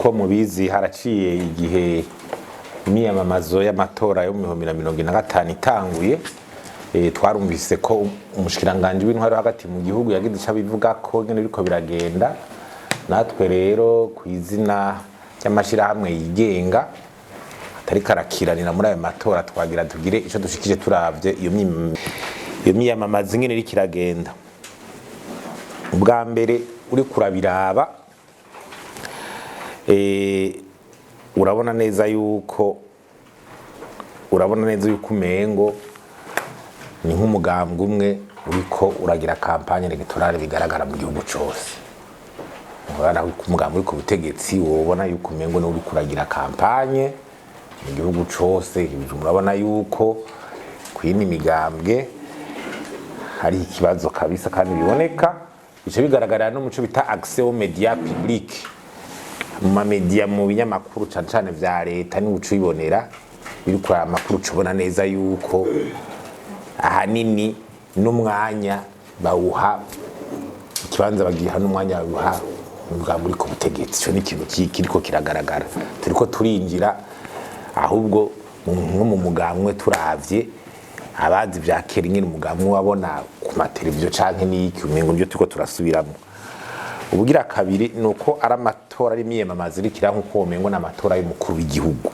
Nk'uko mubizi, haraciye igihe imyiyamamazo y'amatora yo mu 2045 itanguye. Twarumvise ko umushikiranganji w'intwaro hagati mu gihugu yagize ico abivuga ko ingene biriko biragenda. Natwe rero, ku izina ry'amashirahamwe yigenga atariko arakiranira muri ayo matora, twagira tugire ico dushikije turavye iyo myiyamamazo ingene iriko iragenda. Ubwa mbere, uriko urabiraba, urabona neza yuko umengo ni nk'umugambwe umwe uriko uragira campagne électorale bigaragara mu gihugu cose. Urabona ko umugambi uri ku butegetsi, wobona yuko umengo niwo uriko uragira campagne mu gihugu cose. Murabona yuko kw'ino migambwe hari ikibazo kabisa, kandi biboneka, bice bigaragarira no muco bita accès aux médias publics, mu ma médias, mu binyamakuru cane cane vya leta, ni uca ubibonera biri kuri aya makuru, uca ubona neza yuko ahanini n'umwanya bawuha, ikibanza bagiha n'umwanya bawuha umugambi uri ku butegetsi. Ico ni ikintu kiriko kiragaragara. Turiko turinjira ahubwo nko mu mugambwe. Turavye abazi vya kera, ingene umugambwe wabona ku mateleviziyo canke n'iki, umengo nivyo turiko turasubiramwo. Ubugira kabiri ni uko ari amatora, ari imyiyamamazo iriko iraba nkuko womengo ni amatora y'umukuru w'igihugu.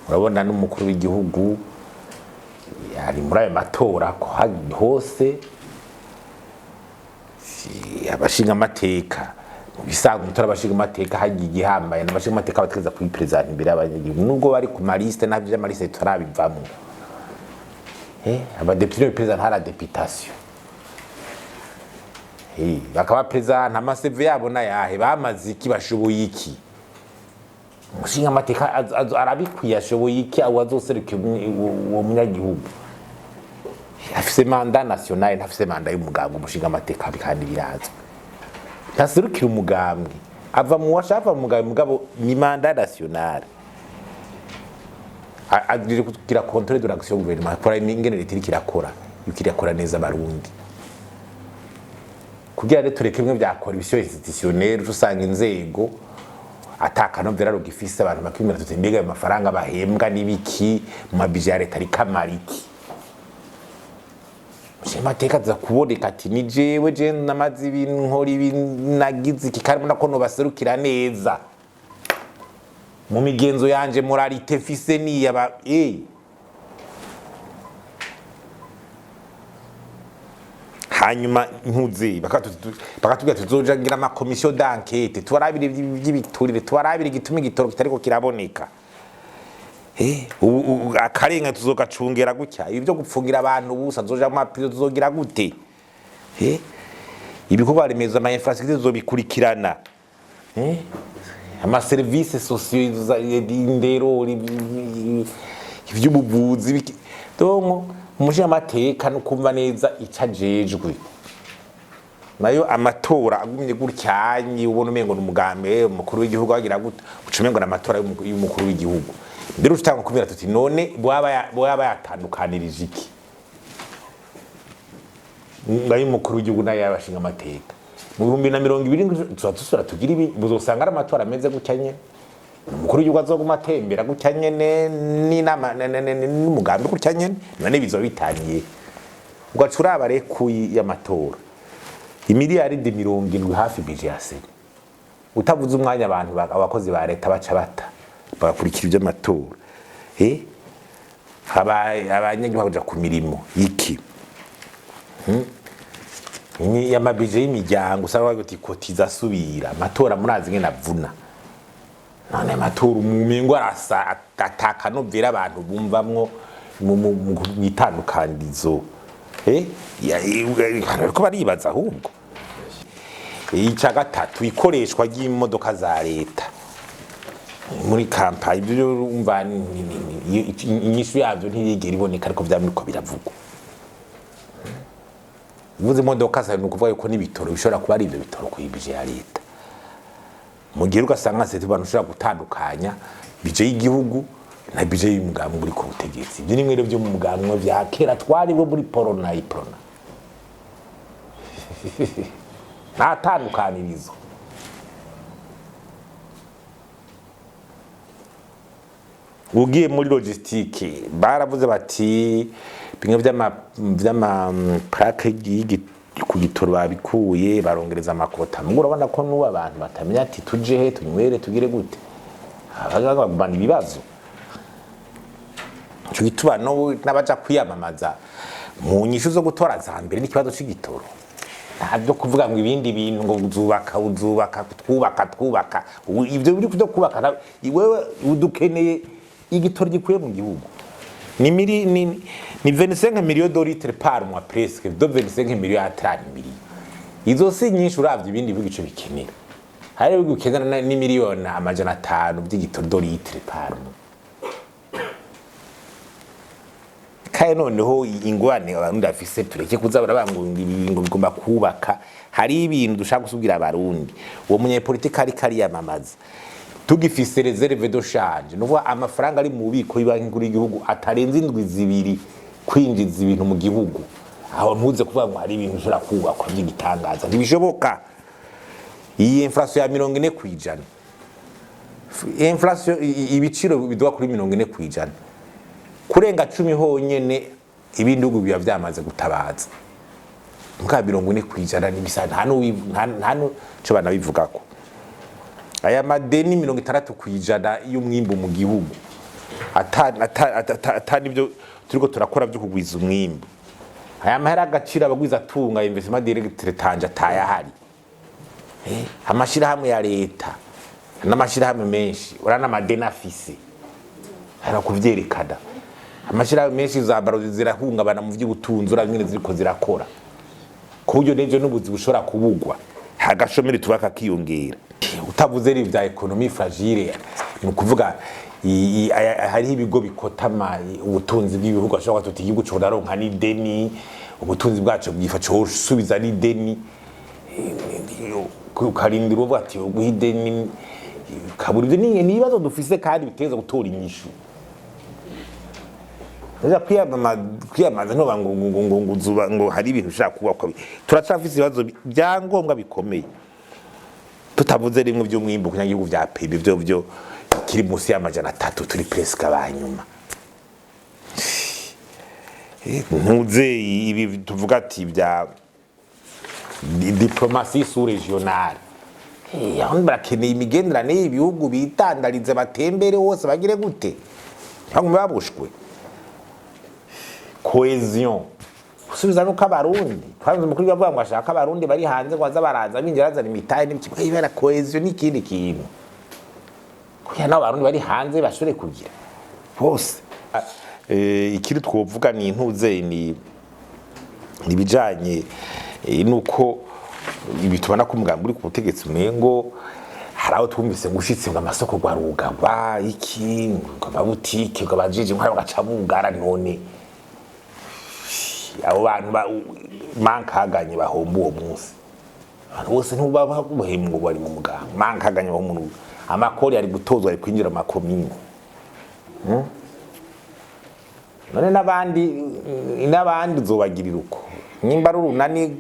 Urabona n'umukuru w'igihugu ari muri ayo matora ko hose. Abashinga amateka, mu bisanzwe umutora abashinga amateka hagiye igihambaye n'abashinga amateka bategeza kuyiperezanta imbere y'abanyagihugu, nubwo bari ku ma listes, navyo vy'ama listes turabivamwo. Abadepite biperezanta hari députation, bakaba perezanta ama CV yabo n'ayahe? Bamaze iki? Bashoboye iki? Umushinga amateka arabikwiye? Ashoboye iki? Abo azoserukira uwo munyagihugu afise mandat national, ntafise mandat y'umugambwe. Umushinga amateka, kandi birazwi, ntaserukira umugambwe, ava mu washaka, ava mu mugambwe, mugabo ni mandat national. Agira kugira contrôle de l'action gouvernement, akora ingene leta iriko irakora, yuko irakora neza abarundi, kugira rero tureke bimwe vya corruption institutionnelle. Uca usanga inzego ata kanovera rugifise, abantu bakibwira tuti: "Mbega ayo mafaranga bahembwa n'ibiki mu ma budget ya leta ariko amara iki?" Amateka aza kuboneka ati: "Ni jewe, je namaze ibi, nkora ibi, nagize iki, kandi mbona ko nobaserukira neza mu migenzo yanje, moralité mfise niyaba." Hanyuma ntuze bakatubwira tuzoja ngira ama commissions d'enquête, tubarabire ivy'ibiturire, tubarabire igituma igitoro kitariko kiraboneka. Ubu akarenga tuzogacungera gutya, ibi byo gupfungira abantu ubusa, tuzoja mu mapizo, tuzogira gute? Ibikorwa remezo, ama infrastructure, tuzobikurikirana. Ama services sociaux, indero, ivy'ubuvuzi, donc umushingamateka no kumva neza ico ajejwe. Nayo amatora agumye gutyanyi, ubona umengo ni umugambi umukuru w'igihugu agira gute, uca umengo ni amatora y'umukuru w'igihugu. Mbere ucutanga kubwira tuti: "None bwaba yatandukanirije iki ngayo umukuru w'igihugu nayo y'abashinga amateka?" Mu 2020 tuba dusubira tugira ibi, buzosanga ari amatora ameze gutya nyene. Umukuru w'igihugu azoguma atembera gutya nyene, n'inama n'umugambi gutya nyene. None bizoba bitangiye. Ugaca uraba rero y'amatora, imiliyaridi 70 hafi budget ya CENI, utavuze umwanya abantu abakozi ba leta baca bata bagakurikira ivy'amatora. Abanyagihugu baja ku mirimo iki? Ni ama budget y'imiryango, usanga bavuga uti kotiza asubira amatora. Murazi ngene avuna. None amatora umengo arasa atakanovera abantu bumvamwo mw'itandukanirizo. Bariko baribaza ahubwo. Ica gatatu, ikoreshwa ry'imodoka za leta muri campagne. Ibyo urumva inyishu yavyo ntiyigera iboneka, ariko vyamye biriko biravugwa. Uvuze imodoka za, ni ukuvuga yuko n'ibitoro bishobora kuba ari ivyo bitoro ku budget ya leta, mu gihe ugasanga sete abantu ushobora gutandukanya budget y'igihugu na budget y'umugambi uri ku butegetsi. Ibyo ni bimwe rero byo mu mugambi vya kera twari bo muri porona iprona, nta tandukanirizo. Ugiye muri logistique, baravuze bati bimwe vy'ama plaque ku gitoro babikuye, barongereza amakota. Mugo urabona ko n'ubu abantu batamenya ati tuje he, tunywere, tugire gute, bagumana ibibazo. Ico gituma n'abaja kwiyamamaza mu nyishu zo gutora za mbere n'ikibazo c'igitoro. Nta byo kuvuga ngo ibindi bintu, ngo uzubaka, uzubaka, twubaka, twubaka. Ibyo biri byo kubaka, wewe udukeneye igitoro gikwiye mu gihugu. Ni miri ni 25 millions de litres par mois, presque de 25 millions à 30 millions. Izo si nyinshi uravye ibindi bihugu ico bikenera. Hari ibihugu bikenera ni 500 000 000 by'igitoro de litres par mois. Kandi noneho ingorane Abarundi bafise, tureke kuza baravuga ngo ibi ngo bigomba kubaka. Hari ibintu dushaka gusubwira Abarundi: uwo munyepolitiki ariko ariyamamaza, tugifise réserve de change, nuvuga amafaranga ari mu bubiko y'Ibanki Nkuru y'igihugu atarenze indwi 2 kwinjiza ibintu mu gihugu, aho ntuze kuvuga ngo hari ibintu bishobora kubakwa by'igitangaza. Ntibishoboka. Iyi inflation ya 40%, inflation, ibiciro biduga kuri 40%, kurenga 10 honyene, ibindi bihugu biba vyamaze gutabaza. Mbwa 40% n'ibisa, nta n'uco banabivugako. Aya madeni 60% y'umwimbu mu gihugu, ata nivyo turiko turakora vyo kugwiza umwimbu. Aya mahera agaciro abagwiza atunga, investissement direct tanje atayahari. Amashirahamwe ya leta n'amashirahamwe menshi urana amadeni afise, harakuvyerekana. Amashirahamwe menshi za baro zirahungabana mu vy'ubutunzi, uravye ingene ziriko zirakora, ku buryo n'ejo n'ubuzi bushobora kubugwa, agashomeri tuba kakiyongera. Utavuze rero ibya économie fragile, ni ukuvuga hariho ibigo bikota ubutunzi bw'ibihugu, bashobora kuvuga tuti igihugu coraronka n'ideni, ubutunzi bwacu bwifa cosubiza n'ideni. Ukarindira uvuga ati uguha ideni kabura. Ibyo ni ibibazo dufise kandi biteza gutora inyishu. Uja kwiyamamaza ntuba ngo uzuba ngo hari ibintu ushaka kubakwa. Turacafise ibibazo byangombwa bikomeye, tutavuze rimwe by'umwimbu ku gihugu vya PIB, byo kiri munsi y'300, turi presque abanyuma. Ntuze ibi tuvuga ati bya diplomatie sous régionale, aho barakeneye imigenderanire y'ibihugu, bitandarize, batembere hose, bagire gute, ntibagume babushwe. Cohésion, gusubiza nuko Abarundi twanze umukuru bavuga ngo ashaka Abarundi bari hanze ngo baza baraza binjira, bazana imitahe n'ibiki. Ibera cohésion ni ikindi kintu, kugira nabo Abarundi bari hanze bashobore kugira bose. Ikindi twovuga ni intuze, ni ibijanye nuko ibi tubona ko umugambi uri ku butegetsi umengo hari aho twumvise ngo ushitse ngo amasoko gwarugagwa, iki, ngo amabutike, ngo abajiji ngo bagaca bugara. None abo bantu mankaganye bahomba uwo munsi, abantu bose ntubaba buhembwa bari mu muganga mankaganye bahomba. Amakori ari gutozwa, ari kwinjira mu makomine. None n'abandi uzobagirira uko? Nimba ari urunani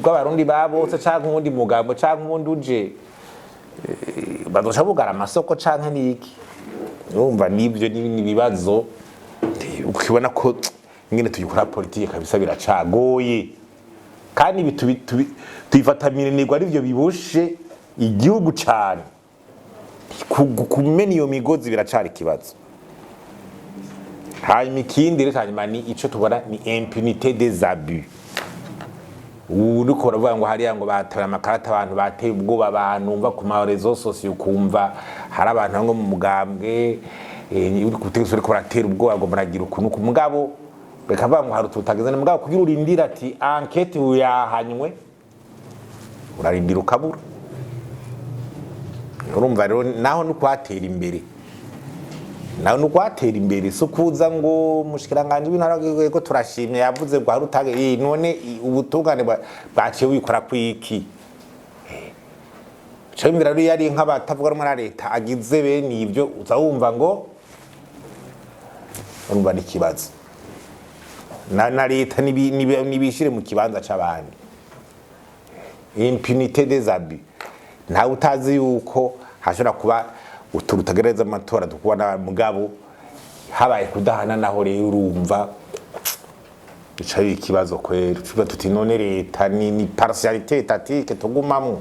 rw'Abarundi ba bose canke uwundi mugambo canke uwundi uje, bazoca bugara amasoko canke niki? Urumva nivyo ni ibibazo ukibona ko ingene tugikora politike kabisa biracagoye, kandi ibi tubifata minenegwa, arivyo biboshe igihugu cane. Kumena iyo migozi biracari ikibazo. Hanyuma ikindi rero, hanyuma ni ico tubona ni impunité des abus. Ubu uriko uravuga ngo hariya ngo bataye amakarata, abantu bateye ubwoba, abantu umva ku ma réseaux sociaux, ukumva hari abantu bamwe mu mugambwe uri ku butegetsi uriko baratera ubwoba ngo muragira ukuntu ku mugabo, bakavuga ngo hari ututageze mugabo, kugira urindire ati enquête yahanywe, urarindira ukabura. Urumva rero naho ni kwatera imbere, naho ni ukwatera imbere, si ukuza ngo umushikiranganji w'intara ko turashimye yavuze ngo hari utage. None ubutungane bwaciye bubikora kwiki? Ca wumvira rero iyo ari nk'abatavuga rumwe na leta agize bene ibyo, uza wumva ngo urumva ni ikibazo. Na leta nibishire mu kibanza c'abandi. Impunité des abus, ntawe utazi yuko hashobora kuba Utu rutagereza amatora tukubona, mugabo habaye kudahana naho rero urumva bica biba ikibazo kweri. Tuvuga tuti: "None leta ni partialité étatique tugumamwo?"